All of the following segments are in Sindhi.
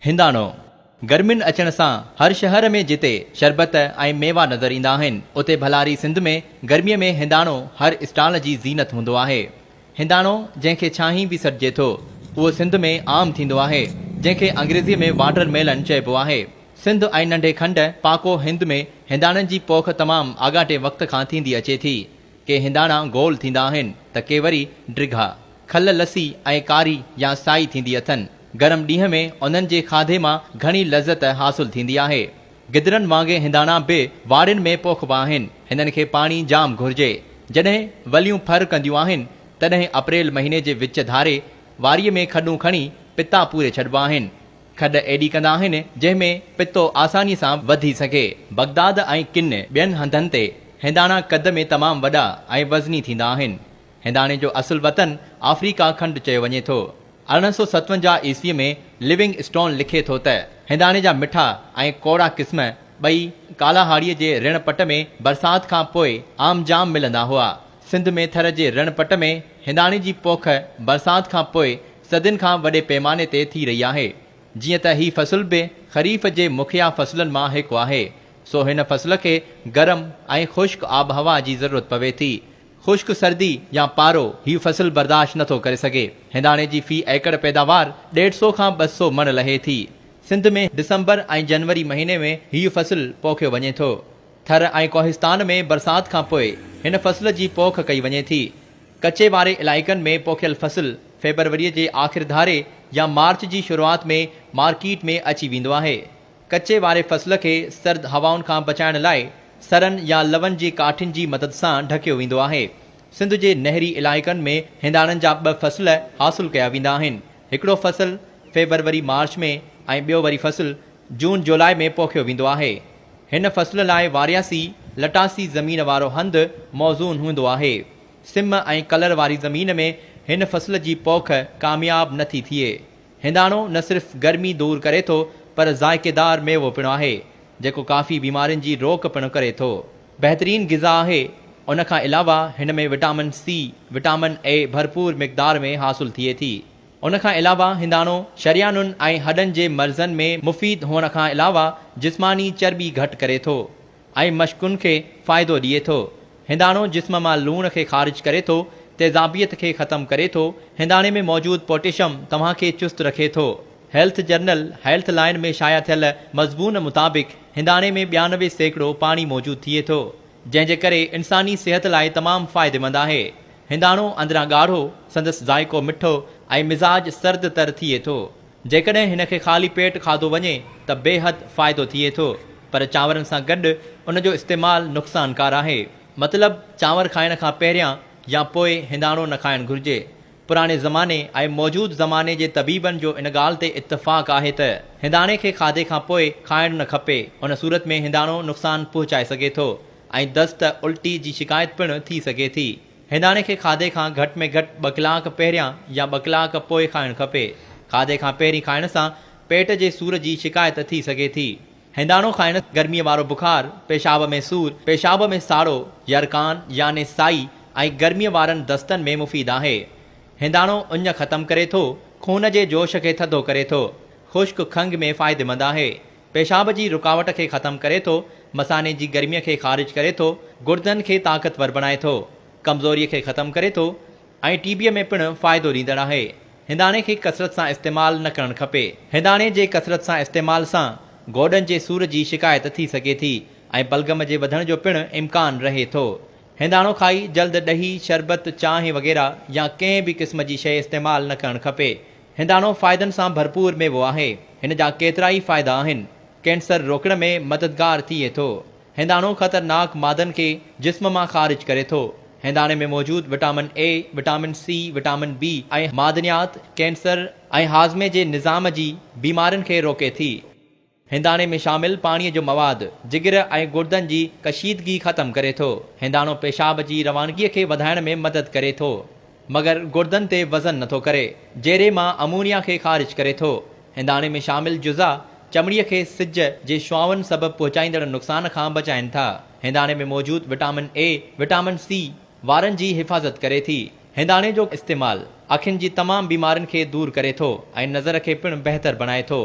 هنداڻو، گرمين اچڻ سان هر شهر ۾ جتي شربت ۽ ميوا نظر ايندا آهن، اتي ڀلاري سنڌ ۾ گرميء ۾ هنداڻو هر اسٽال جي زينت هوندو آهي. هنداڻو جنهن کي ڇانهين به سڏجي ٿو، اهو سنڌ ۾ عام ٿيندو آهي، جنهن کي انگريزيء ۾ واٽر ميلن چئبو آهي. سنڌ ۽ ننڍي کنڊ، پاڪو هند، ۾ هنداڻن جي پوک تمام آڳاٽي وقت کان ٿيندي اچي ٿي. ڪي هنداڻا گول ٿيندا آهن ته ڪي وري ڊگها. کل لسي ۽ ڪاري يا سائي ٿيندي اٿن. گرم ڏينهن ۾ انهن جي کاڌي مان گهڻي لذت حاصل ٿيندي آهي. گدرن وانگي هنداڻا به واڙين ۾ پوکبا آهن. هنن کي پاڻي جام گهرجي. جڏهن وليون ڦر ڪنديون آهن، تڏهن اپريل مهيني جي وچ ڌاري واريء ۾ کڏون کڻي پتا پوري ڇڏبا آهن. کڏ ايڏي ڪندا آهن، جنهن ۾ پتو آسانيء سان وڌي سگهي. بغداد ۽ ڪن ٻين هنڌن تي هنداڻا قد ۾ تمام وڏا ۽ وزني ٿيندا آهن. هنداڻي جو اصل وطن آفريڪا کنڊ چيو وڃي ٿو. 1857 عيسويء ۾ لونگ اسٽون لکي ٿو ته، هنداڻي جا مٺا ۽ ڪوڙا قسم ٻئي ڪالاهاڙيء جي رڻ پٽ ۾ برسات کان پوء عام جام ملندا هئا. سنڌ ۾ ٿر جي رڻ پٽ ۾ هنداڻي جي پوک برسات کان پوء صدين کان وڏي پيماني تي ٿي رهي آهي. جيئن ته هي فصل به خريف جي مکيه فصلن مان هڪ آهي، سو هن فصل کي گرم ۽ خشڪ آبهوا جي ضرورت پوي ٿي. خشڪ سردي يا پارو هي فصل برداشت نه ٿو ڪري سگهي. هنداڻي جي في ايڪڙ پيداوار ڏيڍ سو کان 200 مڻ لهي ٿي. سنڌ ۾ ڊسمبر ۽ جنوري مهيني ۾ هيء فصل پوکيو وڃي ٿو. ٿر ۽ ڪوهستان ۾ برسات کان پوء هن فصل جي پوک ڪئي وڃي ٿي. ڪچي واري علائقن ۾ پوکيل فصل فيبروريء جي آخر ڌاري يا مارچ جي شروعات ۾ مارڪيٽ ۾ اچي ويندو آهي. ڪچي واري فصل کي سرد هوائن کان بچائڻ لاء سرن يا لون جي ڪاٺين جي مدد سان ڍڪيو ويندو آهي. سنڌ جي نهري علائقن ۾ هنداڻن جا ٻه فصل حاصل ڪيا ويندا آهن. هڪڙو فصل فيبروري مارچ ۾ ۽ ٻيو وري فصل جون جولاء ۾ پوکيو ويندو آهي. هن فصل لاء وارياسي، لٽاسي زمين وارو هنڌ موزون هوندو آهي. سم ۽ ڪلر واري زمين ۾ هن فصل جي پوک ڪامياب نه ٿي ٿئي. هنداڻو نه صرف گرمي دور ڪري ٿو پر ذائقيدار ميوو پڻ آهي، جيڪو ڪافي بيمارين جي روڪ پڻ ڪري ٿو. بهترين غذا آهي، ان کان علاوه هن ۾ وٽامن سي، وٽامن اي ڀرپور مقدار ۾ حاصل ٿئي ٿي. ان کان علاوه هنداڻو شريانن ۽ هڏن جي مرضن ۾ مفيد هئڻ کان علاوه جسماني چرٻي گهٽ ڪري ٿو. ۽ مشڪن کي فائدو ڏئي ٿو. هنداڻو جسم مان لوڻ کي خارج ڪري ٿو، تيزابيت کي ختم ڪري ٿو. هنداڻي ۾ موجود پوٽيشم توهان کي چست رکي ٿو. هيلٿ جرنل هيلٿ لائن ۾ شايع ٿيل مضمون مطابق هنداڻي ۾ 92% پاڻي موجود ٿئي ٿو، جنهن جي ڪري انساني صحت لاء تمام فائديمند آهي. هنداڻو اندران ڳاڙهو، سندس ذائقو مٺو ۽ مزاج سرد تر ٿئي ٿو. جيڪڏهن هن کي خالي پيٽ کاڌو وڃي ته بيحد فائدو ٿئي ٿو، پر چانورن سان گڏ ان جو استعمال نقصانڪار آهي. مطلب چانور کائڻ کان پهريان يا پوء هنداڻو نه کائڻ گهرجي. پراڻي زماني ۽ موجود زماني جي طبيبن جو ان ڳالهه تي اتفاق آهي ته هنداڻي کي کاڌي کان پوء کائڻ نه کپي، ان صورت ۾ هنداڻو نقصان پهچائي سگهي ٿو ۽ دست، الٽي، جي شڪايت پڻ ٿي سگهي ٿي. هنداڻي کي کاڌي کان گهٽ ۾ گهٽ ٻه ڪلاڪ پهريان يا ٻه ڪلاڪ پوء کائڻ کپي. کاڌي کان پهرين کائڻ سان پيٽ جي سور جي شڪايت ٿي سگهي ٿي. هنداڻو کائڻ گرميء وارو بخار، پيشاب ۾ سور، پيشاب ۾ ساڙو، يرقان يعني سائي ۽ گرميء وارن دستن ۾ مفيد آهي. هنداڻو اڃ ختم ڪري ٿو، خون جي جوش کي ٿڌو ڪري ٿو. خشڪ کنگهه ۾ فائديمند آهي. پيشاب جي رڪاوٽ کي ختم ڪري ٿو، مثاني جي گرميء کي خارج ڪري ٿو، گردن کي طاقتور بڻائي ٿو، ڪمزوريء کي ختم ڪري ٿو ۽ ٽي بيء ۾ پڻ فائدو ڏيندڙ آهي. هنداڻي کي ڪثرت سان استعمال نه ڪرڻ کپي. هنداڻي جي ڪثرت سان استعمال سان گوڏن جي سور جي شڪايت ٿي سگهي ٿي ۽ بلغم جي وڌڻ جو پڻ امڪان رهي ٿو. هنداڻو کائي جلد ڏهي، شربت، چانهه وغيره يا ڪنهن به قسم جي شيء استعمال نه ڪرڻ کپي. هنداڻو فائدن سان ڀرپور ميوو آهي. هن جا ڪيترائي فائدا آهن. ڪينسر روڪڻ ۾ مددگار ٿئي ٿو. هنداڻو خطرناڪ مادن کي جسم مان خارج ڪري ٿو. هنداڻي ۾ موجود vitamin A, vitamin C, vitamin B ۽ معدنيات ڪينسر ۽ هاضمي جي نظام جي بيمارين کي روڪي ٿي. هنداڻي ۾ شامل پاڻيء جو مواد جگر ۽ گردن جي ڪشيدگي ختم ڪري ٿو. هنداڻو پيشاب جي روانگيء کي وڌائڻ ۾ مدد ڪري ٿو، مگر گردن تي وزن نٿو ڪري. جيري مان امونيا کي خارج ڪري ٿو. هنداڻي ۾ شامل جزا چمڙيء کي سج جي شعاعن سبب پهچائيندڙ نقصان کان بچائين ٿا. هنداڻي ۾ موجود وٽامن اي، وٽامن سي وارن جي حفاظت ڪري ٿي. هنداڻي جو استعمال اکين جي تمام بيمارين کي دور ڪري ٿو ۽ نظر کي پڻ بهتر بڻائي ٿو.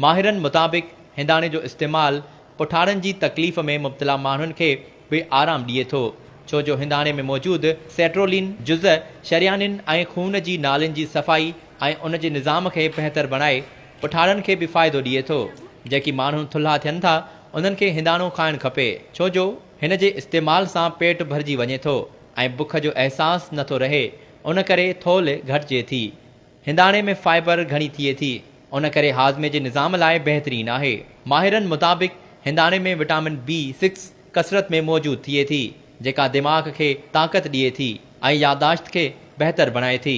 ماهرن مطابق هنداڻي جو استعمال پٺاڙن جي تڪليف ۾ مبتلا ماڻهن کي به آرام ڏئي ٿو، ڇو جو هنداڻي ۾ موجود سيٽرولين جز شريانين ۽ خون جي نالين جي صفائي ۽ ان جي نظام کي بهتر بڻائي پٺاڙن کي به فائدو ڏئي ٿو. جيڪي ماڻهو ٿلها ٿين ٿا انهن کي هنداڻو کائڻ کپي، ڇو جو هن جي استعمال سان پيٽ ڀرجي وڃي ٿو ۽ بک جو احساس نه ٿو رهي، ان ڪري ٿولهه گهٽجي ٿي. هنداڻي ۾ فائبر گهڻي ٿئي ٿي، ان ڪري هاضمي جي نظام لاء بهترين آهي. ماهرن مطابق هنداڻي ۾ وٽامن بي سڪس ڪثرت ۾ موجود ٿئي ٿي، جيڪا دماغ کي طاقت ڏئي ٿي ۽ يادداشت کي بهتر بڻائي ٿي.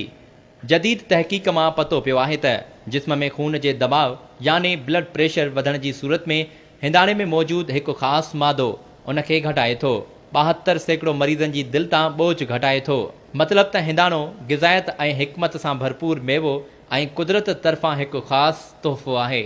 جديد تحقيق مان پتو پيو آهي ته جسم ۾ خون جي دٻاء يعني بلڊ پريشر وڌڻ جي صورت ۾ هنداڻي ۾ موجود هڪ خاص مادو ان کي گهٽائي ٿو. 72% مريضن جي دل تان ٻوجهه گهٽائي ٿو. مطلب ته هنداڻو غذائيت ۽ حڪمت سان ڀرپور ميوو ۽ قدرت طرفان هڪ خاص تحفو آهي.